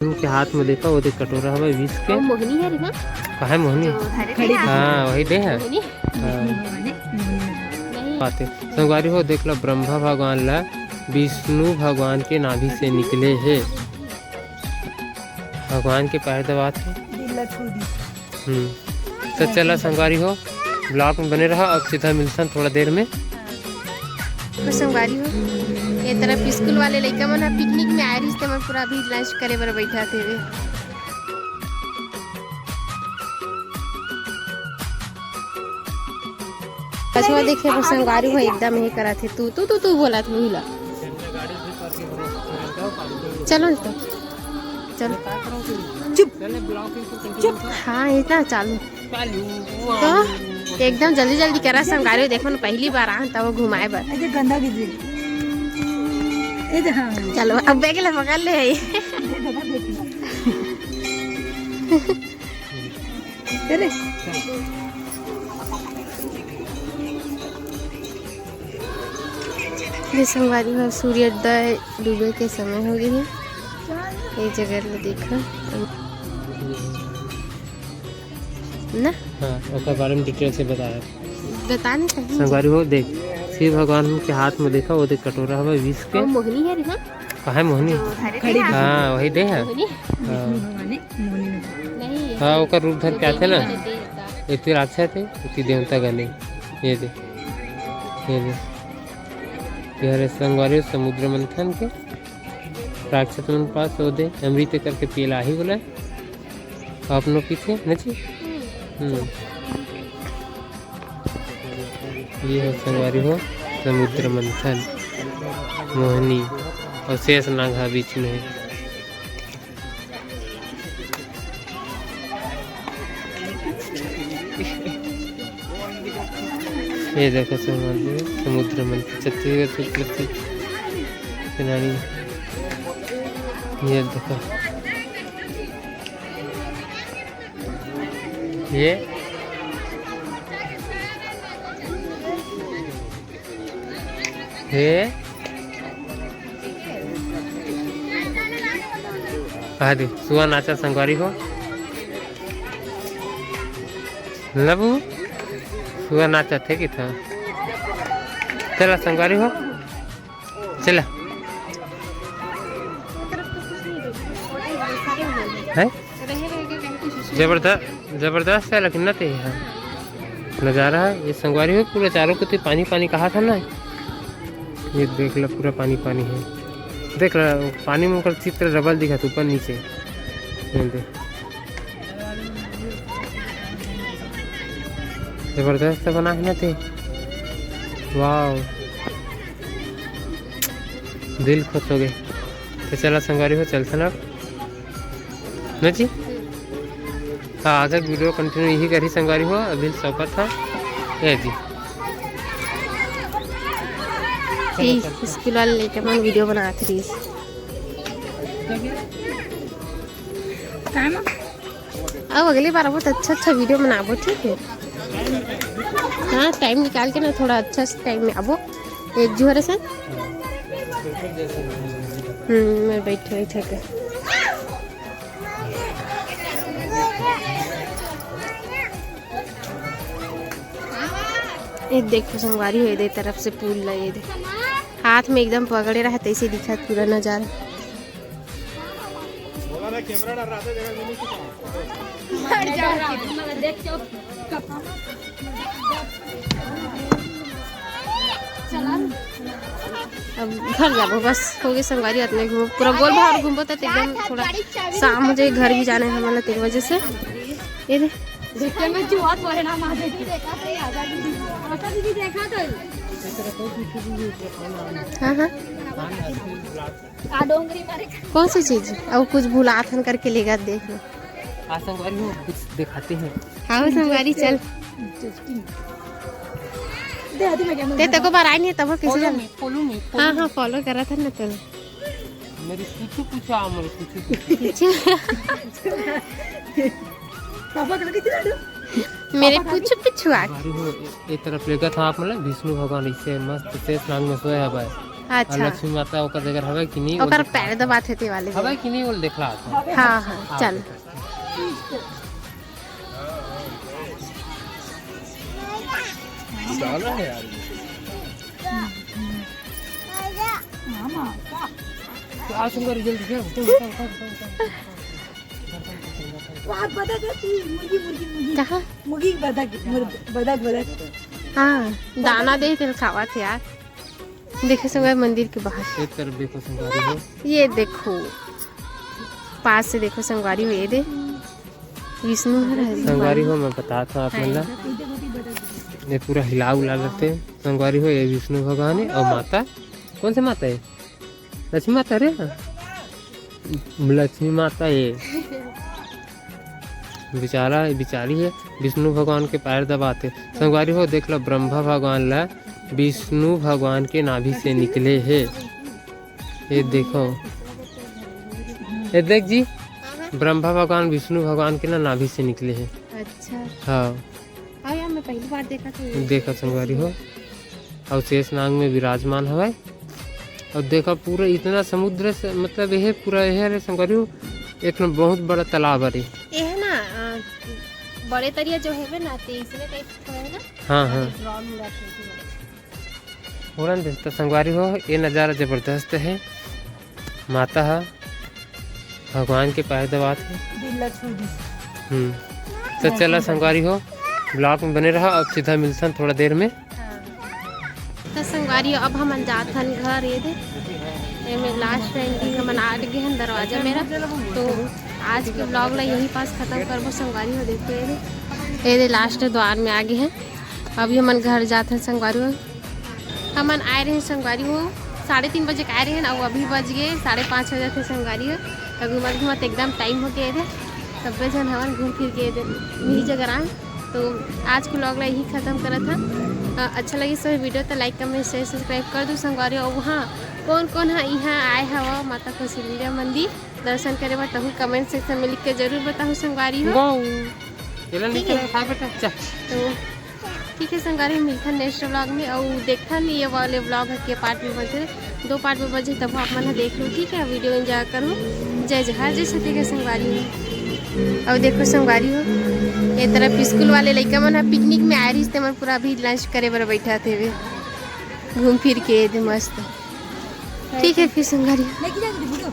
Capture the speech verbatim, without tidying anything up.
उनके हाथ में देखा, वो देख कटोरा हवे विष के। अउ मोहनी हे ना? काहे मोहनी? जो धरे थे ना? हाँ, वही दे हे। मोहनी? हाँ। नहीं। बात हे। संगवारी हो, देख लो, ब्रह्मा भगवान ला विष्णु भगवान के नाभि से निकले हे। भगवान के पैर दबात हे। दिल ला छू दी। हम्म। तो चला संगवारी हो, vlog में बने रहा। अब सीधा मिलथन थोड़ा देर में। तो संगवारी हो, ये तरफ स्कूल वाले लइका मन ह picnic में आए रहिस, ते मन पूरा अभी lunch करे बर बैठा थे वे। कछुआ देखे पर संगवारी हो एकदम हे करा थे, तू, तू, तू, तू बोला थे उही ला। चलो न तो। चल। चुप। चुप। हाँ, इतना चालू। तो एकदम जल्दी जल्दी करा संगवारी, देखो ना, पहली बार आन तब घुमाए बर। अरे गंदा गिर गई। ए दे, हाँ। चलो, अब बैग ला पकड़ ले है। अरे। ये संगवारी हो, सूर्योदय डूबे के समय हो गई है। ये जगह ला देखो ना। हाँ, ओकर बारे में detail से बताया। बता नहीं सकती। संगवारी हो, देख, शिव भगवान के हाथ में देखा, वो देख कटोरा हवे विष के। अउ मोहनी हे ना? काहे मोहनी? जो धरे थे ना? हाँ, वही दे हे। मोहनी? हाँ। नहीं। हाँ, ओकर रूप धर के आथे ना। देवता। एक ती राक्षस थे, एक ती देवता गने। ये दे, ये दे। ये हरे संगवारी हो समुद्र मंथन के। राक्षस मन पास ओ दे, अमृत करके पियला ही बोला। अपनो पीछे, नची? हम्म। ये हे संगवारी हो, समुद्र मंथन, मोहनी अउ शेष नाग ह बीच में हे। ये देखो संगवारी हो, समुद्र मंथन, छत्तीसगढ़ से उपलब्ध सेनानी। ये देखो। ये हे। आ दे, सुआ नाचा संगवारी हो। लबू, सुआ नाचा थे कि था। चला संगवारी हो। चला। है? जबरदस्त, जबरदस्त है, लेकिन ना ते है। नज़ारा है ये संगवारी हो, पूरा चारों कोती पानी पानी कहा था ना। ये देख ला, पूरा पानी पानी है। देख ला, पानी में ओकर चित्र डबल दिखा था, ऊपर नीचे। ये देख। जबरदस्त बना है ना ते। वाओ। दिल खुश हो गए। तो चला संगवारी हो, चलथन अब। ना जी? हाँ, आगे video continue यही करी संगवारी हो, अभी सौंपत था। ये जी। ठीक, स्कूल वाले लइका मन video बनात रहिस। काम? अब अगली बार बहुत अच्छा अच्छा video बनाबो, ठीक है? हाँ, time निकाल के ना, थोड़ा अच्छा सा time में आबो, एक झोरे से। हम्म, मैं बैठे बैठे के। ये देखो संगवारी हो, ये दे तरफ से फूल ला, ये दे हाथ में एकदम पकड़े रहा, तैसे दिखा पूरा नजारा। अब घर जाबो, बस हो गए संगवारी, अतने घूमो, पूरा गोल भावर घूमबो त एकदम थोड़ा शाम हो जाए, घर भी जाना है हमला, तेरे वजह से। ये दे। हाँ, हाँ। कौन सी चीज? अब कुछ भुलात हन करके लेगा, देख लो। हाँ संगवारी हो, कुछ दिखाते हैं। हाँ संगवारी, चल। ते तको बार आई नहीं, तब किसी follow me, follow me, follow हाँ, हाँ, follow करा था ना तू। मेरी पूछू पूछू आ, मेरे पूछू पूछू। पापा का कितना? मेरे पूछू पूछू आ। संगवारी हो, ए तरफ लेगा था आप, मतलब विष्णु भगवान इसे मस्त शेष नाग में सोया हवय। अच्छा। लक्ष्मी माता ओकर जगह हवय कि नहीं, ओकर पैर दबात हे ते वाले हवय कि नहीं, वो देखला। हाँ, हाँ, चल। कहाँ? मुर्गी, बदक, बदक। हाँ, दाना दे, तेल खावा थे यार। देखो संगवारी, मंदिर के बाहर। एक तरफ देखो संगवारी हो। ये देखो, पास से देखो संगवारी हो, ये दे विष्णु हर है। संगवारी हो, मैं बता था आप मन ला, ये पूरा हिला उला लेते। संगवारी हो, ये विष्णु भगवान है और माता, कौन से माता है? लक्ष्मी माता रे, लक्ष्मी माता है। बेचारा, बेचारी है, विष्णु भगवान के पैर दबाते। संगवारी हो, देख लो, ब्रह्मा भगवान ला विष्णु भगवान के नाभि से निकले है। ये देखो, ये देख जी, ब्रह्मा भगवान विष्णु भगवान के ना नाभि से निकले है। अच्छा। हाँ। हाँ यार, मैं पहली बार देखा था ये। देखा संगवारी हो, और शेष नाग में विराजमान हवय। और देखा पूरा इतना समुद्र से, मतलब यह पूरा यह रे संगवारी हो, एक ठन बहुत बड़ा तालाब हरे। ये है ना, अ, बड़े तरिया जो है ना, ते इसने टाइप का है ना। हाँ, हाँ। ड्रॉन उड़ा के। उड़न दे तो संगवारी हो, ये नज़ारा जबरदस्त है। माता ह भगवान के पैर दबात हे। दिल ला छू दी। हम्म, तो चला संगवारी हो, ब्लॉग में बने रहा। अब सीधा मिलथन थोड़ा देर में। हाँ। तो संगवारी हो, अब हमन जात हन घर। ये दे, ये में लास्ट एंडिंग हमन आ गए हन दरवाजा मेरा। तो आज के ब्लॉग ला यही पास खत्म करबो संगवारी हो। देखो ये दे, ये दे लास्ट द्वार में आ गए हैं। अभी हमन घर जात हन संगवारी हो। हमन आए रहे संगवारी हो, साढ़े तीन बजे के आए रहे, अउ अभी बज गए साढ़े पाँच बजे थे संगवारी हो। तो घूमत घूमत एकदम टाइम हो गए थे, तब्बे झन हमन घूम फिर के दे-, यही जगह रहा। तो आज के ब्लॉग ला यही खत्म करत हन। अ, अच्छा लगे सभी वीडियो तो लाइक, कमेंट, शेयर, सब्सक्राइब कर दो संगवारी हो। अउ हाँ, कौन कौन ह यहाँ आए हवा माता कौशल्या मंदिर दर्शन करे बर, तहु कमेंट सेक्शन में लिख के जरूर बताहू संगवारी हो। वाओ। ये ले ठीक है। निकल खा बेटा, जा। तो ठीक है संगवारी, मिलथन नेक्स्ट व्लॉग में, अउ देखथन ये वाले व्लॉग ह के पार्ट में बनथे, दो पार्ट में बनथे, तब आप मन ह देख लो, ठीक है। वीडियो एंजॉय करो, जय जोहार, जय छत्तीसगढ़ संगवारी हो। अउ देखो संगवारी हो, ये तरफ स्कूल वाले लइका मन ह पिकनिक में आए रहिस, ते मन पूरा अभी लंच करे बर बैठा थे वे, घूम फिर के दे मस्त। ठीक है फिर संगवारी हो।